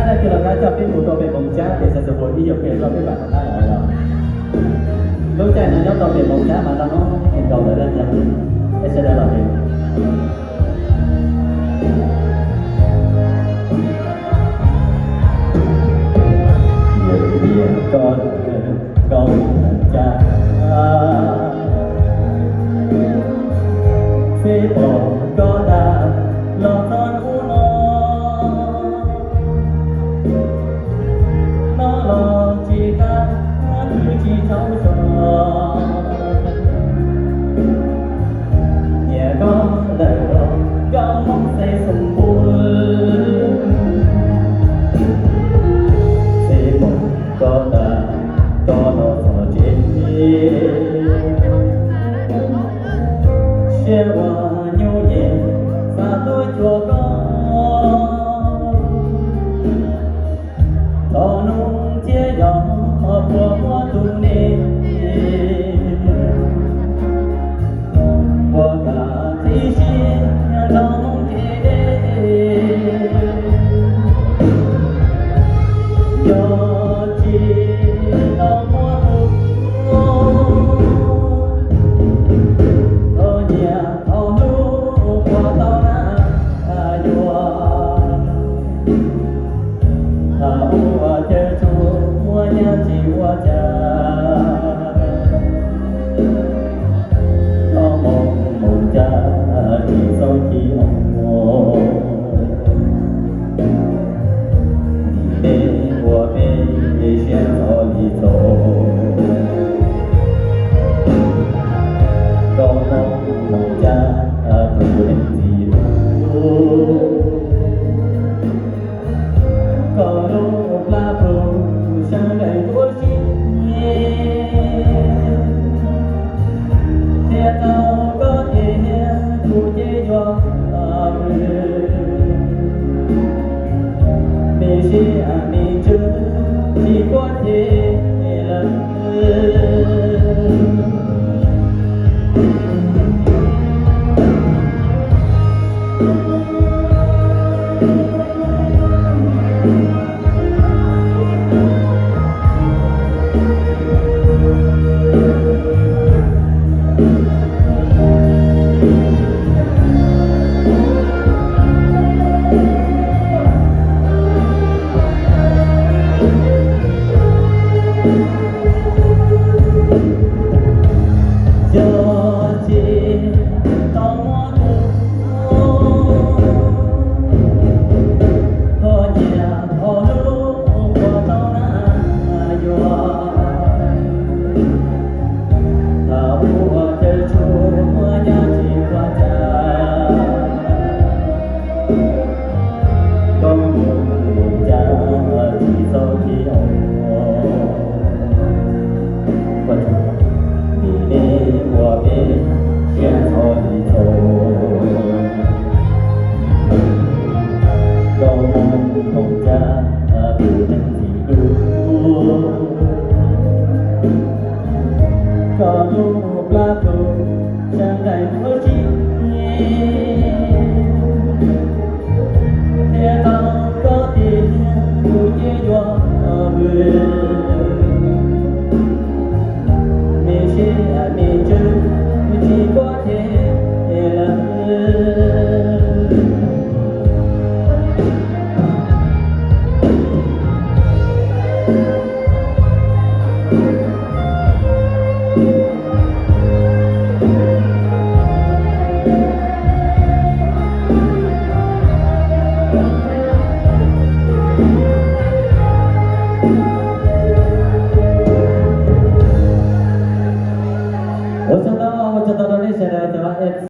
Ib tug los qab coj peb mus rau pem Moos Cab pem Xais Xus Pus ib yam pem rau peb pam rov qab los os. Lub caij no nyob rau pem Moos Cab mas noj noj nkaus lawm na cov phooj ywg, peb sawv daws los pem. Yog tias koj lawm koj mus Moos Cab, xij pom koj tag los txog hnub no, hnov los tsis qab, twb tsis tsaug zog. Niam koj lawm los koj Hmoob Xais Xus Pus, xij pom koj tag koj los txog tsev, siab ua nyuj nyem xav tuaj cuag koj. Thaum hnub thiab yog puas muaj tus neeg puas kam qhib siab nrog Hmoob kev deb. Yog tsis tau muaj tus koj nyiam thaum hnub puas tau na yuav. Thaum ua caij tsuas muaj nyab tsis ua cas, koj mus Moos Cab tsis txhob chim os. Vim nej ua peb siab ntxhov li txaus. Koj mus Moos Cab tus neeg ntxim hlub, koj lub plab plhu sawv daws tuaj sib, thiab tau koj tiag kuv ces yuav vwm. Me siab me ntsws tsis quav ceg lawm. Yog tsis tau muaj tus koj nyiam thaum hnub puas tau na yuav. Thaum ua caij tsuas muaj nyab tsis ua cas, koj mus Moos Cab tsis txhob chim os. Vim nej ua peb siab ntxhov li txaus. Koj mus Moos Cab tus neeg ntxim hlub, koj lub plab plhu sawv daws tuaj sib, thiab tau koj tiag kuv ces yuav vwm. Me siab me ntsws